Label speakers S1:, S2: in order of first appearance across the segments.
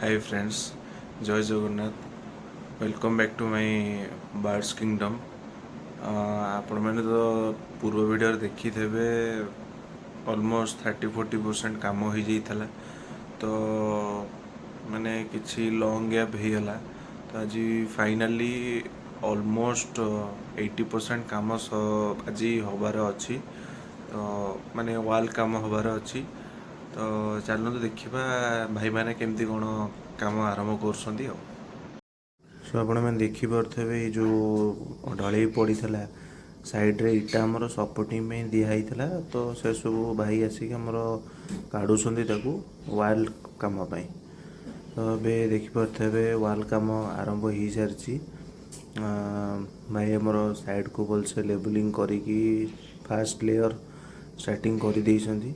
S1: Hi friends, Jay Jagannath. Welcome back to my birds kingdom. ଆପଣମାନେ ତ ପୂର୍ବ ଭିଡ଼ିଓରେ ଦେଖିଥିବେ, ଅଲମୋଷ୍ଟ 30-40% କାମ ହେଇଯାଇଥିଲା। ତ ମାନେ କିଛି ଲଙ୍ଗ୍ ଗ୍ୟାପ୍ ହେଇଗଲା। ତ ଆଜି ଫାଇନାଲି ଅଲମୋଷ୍ଟ 80% କାମ ଆଜି ହେବାର ଅଛି। ତ ମାନେ ୱାଲ୍ କାମ ହେବାର ଅଛି। ତ ଚାଲନ୍ତୁ ଦେଖିବା ଭାଇମାନେ କେମିତି କ'ଣ କାମ ଆରମ୍ଭ କରୁଛନ୍ତି। ଆଉ ସୋ ଆପଣମାନେ ଦେଖିପାରୁଥିବେ, ଏଇ ଯେଉଁ ଢଳେଇ ପଡ଼ିଥିଲା, ସାଇଡ଼୍ରେ ଇଟା ଆମର ସପୋର୍ଟିଂ ପାଇଁ ଦିଆହେଇଥିଲା। ତ ସେସବୁ ଭାଇ ଆସିକି ଆମର କାଢ଼ୁଛନ୍ତି ତାକୁ ୱାଲ୍ କାମ ପାଇଁ। ତ ଏବେ ଦେଖିପାରୁଥିବେ, ୱାଲ୍ କାମ ଆରମ୍ଭ ହେଇସାରିଛି। ଭାଇ ଆମର ସାଇଡ଼୍କୁ ଭଲସେ ଲେବୁଲିଂ କରିକି ଫାଷ୍ଟ ଲେୟର୍ ଷ୍ଟାର୍ଟିଂ କରିଦେଇଛନ୍ତି।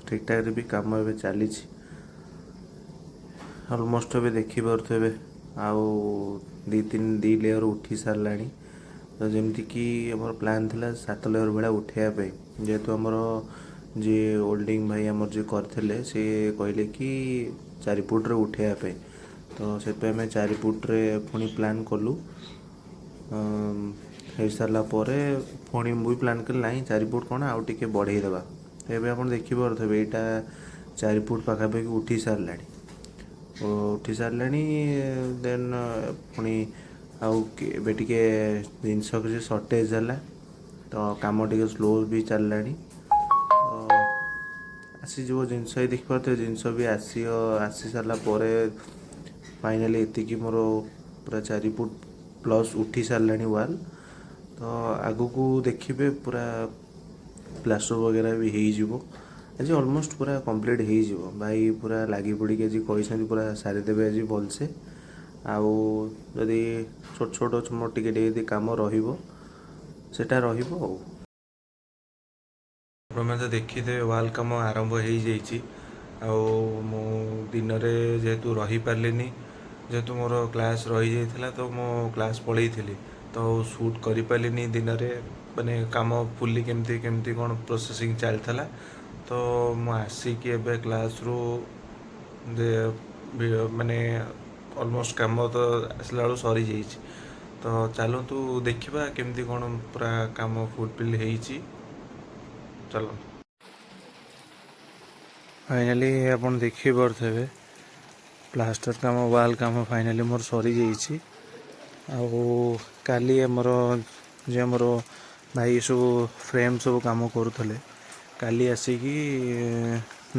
S1: ଠିକ୍ଠାକ୍ରେ ବି କାମ ଏବେ ଚାଲିଛି। ଅଲମୋଷ୍ଟ ଏବେ ଦେଖିପାରୁଥିବେ, ଆଉ ଦୁଇ ତିନି ଦୁଇ ଲେୟର୍ ଉଠି ସାରିଲାଣି। ତ ଯେମିତିକି ଆମର ପ୍ଲାନ୍ ଥିଲା ସାତ ଲେୟର୍ ଭଳିଆ ଉଠେଇବା ପାଇଁ, ଯେହେତୁ ଆମର ଯିଏ ୱେଲ୍ଡିଂ ଭାଇ ଆମର ଯିଏ କରିଥିଲେ, ସିଏ କହିଲେ କି 4 ଫୁଟରେ ଉଠେଇବା ପାଇଁ। ତ ସେଥିପାଇଁ ଆମେ 4 ଫୁଟରେ ପୁଣି ପ୍ଲାନ୍ କଲୁ। ହେଇସାରିଲା ପରେ ପୁଣି ମୁଁ ବି ପ୍ଲାନ୍ କଲି, ନାହିଁ, 4 ଫୁଟ କ'ଣ, ଆଉ ଟିକେ ବଢ଼େଇ ଦେବା। ତ ଏବେ ଆପଣ ଦେଖିପାରୁଥିବେ, ଏଇଟା 4 ଫୁଟ ପାଖାପାଖି ଉଠି ସାରିଲାଣି। ଉଠି ସାରିଲାଣି। ଦେନ୍ ପୁଣି ଆଉ ଏବେ ଟିକେ ଜିନିଷ କିଛି ସର୍ଟେଜ୍ ହେଲା, ତ କାମ ଟିକେ ସ୍ଲୋ ବି ଚାଲିଲାଣି। ତ ଆସିଯିବ ଜିନିଷ। ଏଇ ଦେଖିପାରୁଥିବେ, ଜିନିଷ ବି ଆସି ସାରିଲା ପରେ ଫାଇନାଲି ଏତିକି ମୋର ପୁରା 4 ଫୁଟ ପ୍ଲସ୍ ଉଠି ସାରିଲାଣି ୱାଲ୍। ତ ଆଗକୁ ଦେଖିବେ, ପୁରା ପ୍ଲାଷ୍ଟର ବଗେରା ବି ହେଇଯିବ। ଆଜି ଅଲମୋଷ୍ଟ ପୁରା କମ୍ପ୍ଲିଟ୍ ହେଇଯିବ। ଭାଇ ପୁରା ଲାଗି ପଡ଼ିକି ଆଜି କହିଛନ୍ତି, ପୁରା ସାରିଦେବେ ଆଜି ଭଲସେ। ଆଉ ଯଦି ଛୋଟ ଛୋଟ ମୋର ଟିକେ ଟିକେ ଯଦି କାମ ରହିବ, ସେଟା ରହିବ। ଆଉ ଆପଣମାନେ ତ ଦେଖିଥିବେ, ୱାଲ୍ କାମ ଆରମ୍ଭ ହେଇଯାଇଛି। ଆଉ ମୁଁ ଦିନରେ ଯେହେତୁ ରହିପାରିଲିନି, ଯେହେତୁ ମୋର କ୍ଲାସ୍ ରହିଯାଇଥିଲା, ତ ମୁଁ କ୍ଲାସ୍ ପଳେଇଥିଲି। ତ ସୁଟ୍ କରିପାରିଲିନି ଦିନରେ, ମାନେ କାମ ଫୁଲି କେମିତି କେମିତି କ'ଣ ପ୍ରୋସେସିଂ ଚାଲିଥିଲା। ତ ମୁଁ ଆସିକି ଏବେ କ୍ଲାସ୍ରୁ ମାନେ ଅଲମୋଷ୍ଟ କାମ ତ ଆସିଲା ବେଳକୁ ସରିଯାଇଛି। ତ ଚାଲନ୍ତୁ ଦେଖିବା କେମିତି କ'ଣ ପୁରା କାମ ଫୁଲଫିଲ୍ ହେଇଛି। ଚାଲନ୍ତୁ। ଫାଇନାଲି ଆପଣ ଦେଖିପାରୁଥିବେ, ପ୍ଲାଷ୍ଟର କାମ, ୱାଲ୍ କାମ ଫାଇନାଲି ମୋର ସରିଯାଇଛି। ଆଉ କାଲି ଆମର ଯେ ଆମର ଭାଇ ସବୁ ଫ୍ରେମ୍ ସବୁ କାମ କରୁଥିଲେ, କାଲି ଆସିକି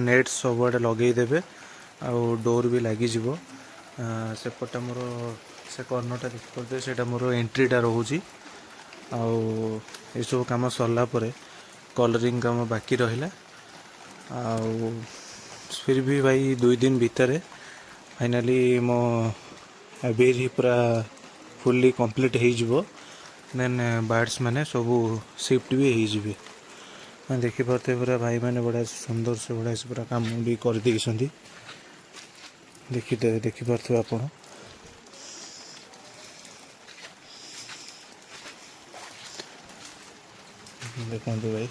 S1: ନେଟ୍ ସବୁଆଡ଼େ ଲଗେଇଦେବେ ଆଉ ଡୋର୍ ବି ଲାଗିଯିବ। ସେପଟେ ମୋର ସେ କର୍ଣ୍ଣରଟା ଦେଖିପାରୁଥିବେ, ସେଇଟା ମୋର ଏଣ୍ଟ୍ରିଟା ରହୁଛି। ଆଉ ଏସବୁ କାମ ସରିଲା ପରେ କଲରିଂ କାମ ବାକି ରହିଲା। ଆଉ ଫିର୍ ବି ଭାଇ 2 ଦିନ ଭିତରେ ଫାଇନାଲି ମୋ ଆଭିଆରି ପୁରା ଫୁଲି କମ୍ପ୍ଲିଟ୍ ହେଇଯିବ। ଦେନ୍ ବାର୍ଡ଼ସ୍ ମାନେ ସବୁ ସିଫ୍ଟ ବି ହେଇଯିବେ। ମାନେ ଦେଖିପାରୁଥିବେ, ପୁରା ଭାଇମାନେ ବଢ଼ିଆ ସୁନ୍ଦର ସେ ବଢ଼ିଆ ସେ ପୁରା କାମ ବି କରିଦେଇଛନ୍ତି। ଦେଖିପାରୁଥିବେ ଆପଣ। ଦେଖନ୍ତୁ ଭାଇ,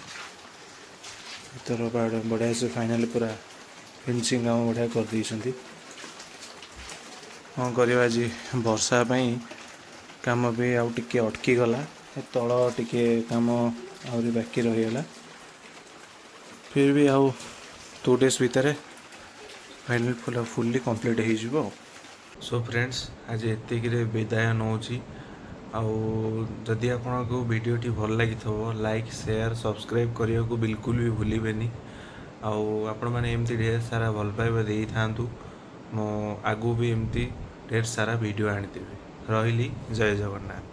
S1: ଭିତର ବଢ଼ିଆ ସେ ଫାଇନାଲି ପୁରା ଫିନିସିଂ କାମ ବଢ଼ିଆ କରିଦେଇଛନ୍ତି। କ'ଣ କରିବା, ଆଜି ବର୍ଷା ପାଇଁ କାମ ବି ଆଉ ଟିକେ ଅଟକିଗଲା। ଏ ତଳ ଟିକେ କାମ ଆହୁରି ବାକି ରହିଗଲା। ଫିର୍ ବି ଆଉ 2 ଡେଜ୍ ଭିତରେ ଫାଇନାଲ୍ ପୁରା ଫୁଲି କମ୍ପ୍ଲିଟ୍ ହେଇଯିବ। ଆଉ ସୋ ଫ୍ରେଣ୍ଡସ୍, ଆଜି ଏତିକିରେ ବିଦାୟ ନେଉଛି। ଆଉ ଯଦି ଆପଣଙ୍କୁ ଭିଡ଼ିଓଟି ଭଲ ଲାଗିଥିବ, ଲାଇକ୍, ସେୟାର, ସବସ୍କ୍ରାଇବ୍ କରିବାକୁ ବିଲକୁଲ ବି ଭୁଲିବେନି। ଆଉ ଆପଣମାନେ ଏମିତି ଢେର ସାରା ଭଲ ପାଇବା ଦେଇଥାନ୍ତୁ, ମୁଁ ଆଗକୁ ବି ଏମିତି ଢେର ସାରା ଭିଡ଼ିଓ ଆଣିଦେବି। ରହିଲି, ଜୟ ଜଗନ୍ନାଥ।